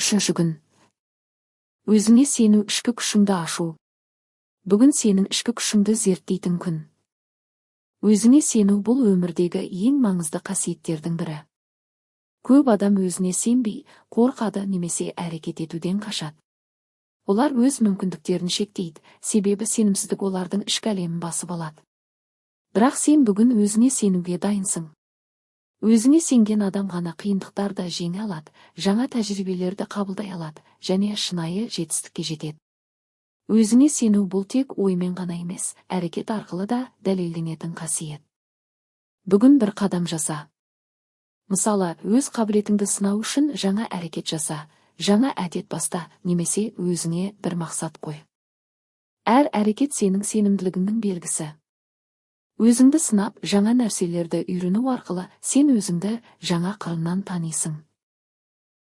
Үшінші күн. Өзіңе сену, ішкі күшіңді ашу. Бүгін сенің ішкі күшіңді зерттейтін күн. Өзіңе сену – бұл өмірдегі ең маңызды қасиеттердің бірі. Көп адам өзіне сенбей, қорқады немесе әрекет етуден қашады. Олар өз мүмкіндіктерін шектейді, себебі сенімсіздік олардың ішкі әлемін басып алады. Бірақ сен бүгін өзіңе сенуге дайынсың. Өзіңе сенген адам ғана қиындықтарды жеңе алады, жаңа тәжірибелерді қабылдай алады және шынайы жетістікке жетеді. Өзіңе сену – бұл тек оймен ғана емес, әрекет арқылы да дәлелденетін қасиет. Бүгін бір қадам жаса. Мысалы, өз қабілетіңді сынау үшін жаңа әрекет жаса, жаңа әдет баста немесе өзіңе бір мақсат қой. Әр әрекет – сенің сенімділігіңнің белгісі. Өзіңді сынап, жаңа нәрселерді үйрену арқылы сен өзіңді жаңа қырынан танисың.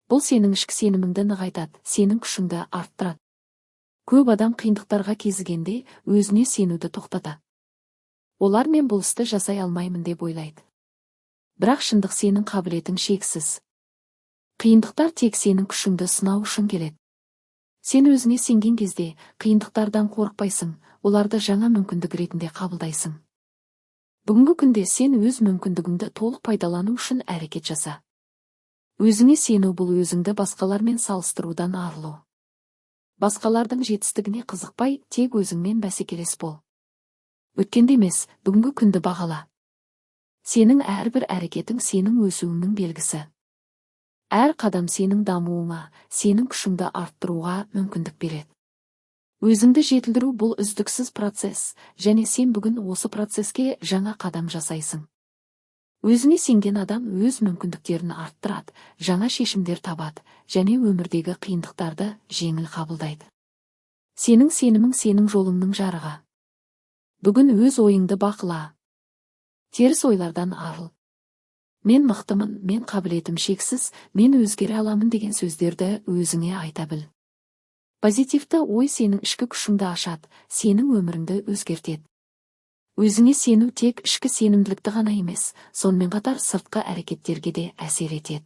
Бұл сенің ішкі сеніміңді нығайтады, сенің күшіңді арттырады. Көп адам қиындықтарға кезігенде өзіне сенуді тоқтатады. Олар «Мен бұл істі жасай алмаймын» деп ойлайды. Бірақ шындық: сенің қабілетің шексіз. Қиындықтар тек сенің күшіңді сынау үшін келеді. Сен өзіңе сенген кезде қиындықтардан қорықпайсың, оларды жаңа мүмкіндік ретінде қабылдайсың. Бүгінгі күнде сен өз мүмкіндігіңді толық пайдалану үшін әрекет жаса. Өзіңе сену – бұл өзіңді басқалармен салыстырудан арылу. Басқалардың жетістігіне қызықпай, тек өзіңмен бәсекелес бол. Өткенде емес, бүгінгі күнді бағала. Сенің әрбір әрекетің – сенің өсуіңнің белгісі. Әр қадам сенің дамуыңа, сенің күшіңді арттыруға мүмкіндік береді. Өзіңді жетілдіру – бұл үздіксіз процесс және сен бүгін осы процеске жаңа қадам жасайсың. Өзіне сенген адам өз мүмкіндіктерін арттырады, жаңа шешімдер табады және өмірдегі қиындықтарды жеңіл қабылдайды. Сенің сенімің – сенің жолыңның жарығы. Бүгін өз ойыңды бақыла. Теріс ойлардан арыл. «Мен мықтымын», «Мен қабілетім шексіз», «Мен өзгере аламын» деген сөздерді өзіңе айта біл. Позитивті ой сенің ішкі күшіңді ашады, сенің өміріңді өзгертеді. Өзіңе сену тек ішкі сенімділікті ғана емес, сонымен қатар сыртқы әрекеттерге де әсер етеді.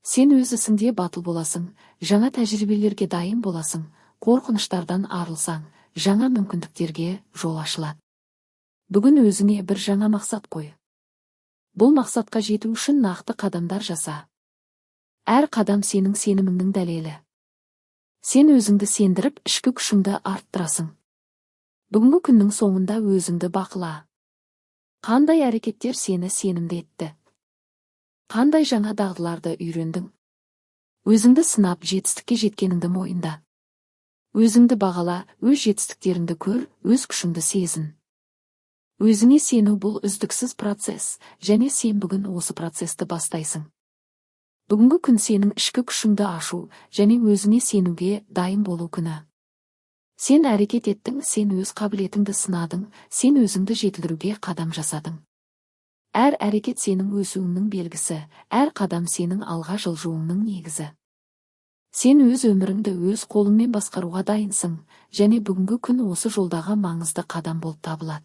Сен өз ісіңде батыл боласың, жаңа тәжірибелерге дайын боласың. Қорқыныштардан арылсаң, жаңа мүмкіндіктерге жол ашылады. Бүгін өзіңе бір жаңа мақсат қой. Бұл мақсатқа жету үшін нақты қадамдар жаса. Әр қадам – сенің сеніміңнің дәлелі. Сен өзіңді сендіріп, ішкі күшіңді арттырасың. Бүгінгі күннің соңында өзіңді бақыла. Қандай әрекеттер сені сенімді етті? Қандай жаңа дағдыларды үйрендің? Өзіңді сынап, жетістікке жеткеніңді мойында. Өзіңді бағала, өз жетістіктеріңді көр, өз күшіңді сезін. Өзіңе сену – бұл үздіксіз процесс және сен бүгін осы процесті бастайсың. Бүгінгі күн – сенің ішкі күшіңді ашу және өзіңе сенуге дайын болу күні. Сен әрекет еттің, сен өз қабілетіңді сынадың, сен өзіңді жетілдіруге қадам жасадың. Әр әрекет – сенің өсуіңнің белгісі, әр қадам – сенің алға жылжуыңның негізі. Сен өз өміріңді өз қолыңмен басқаруға дайынсың және бүгінгі күн осы жолдағы маңызды қадам болып табылады.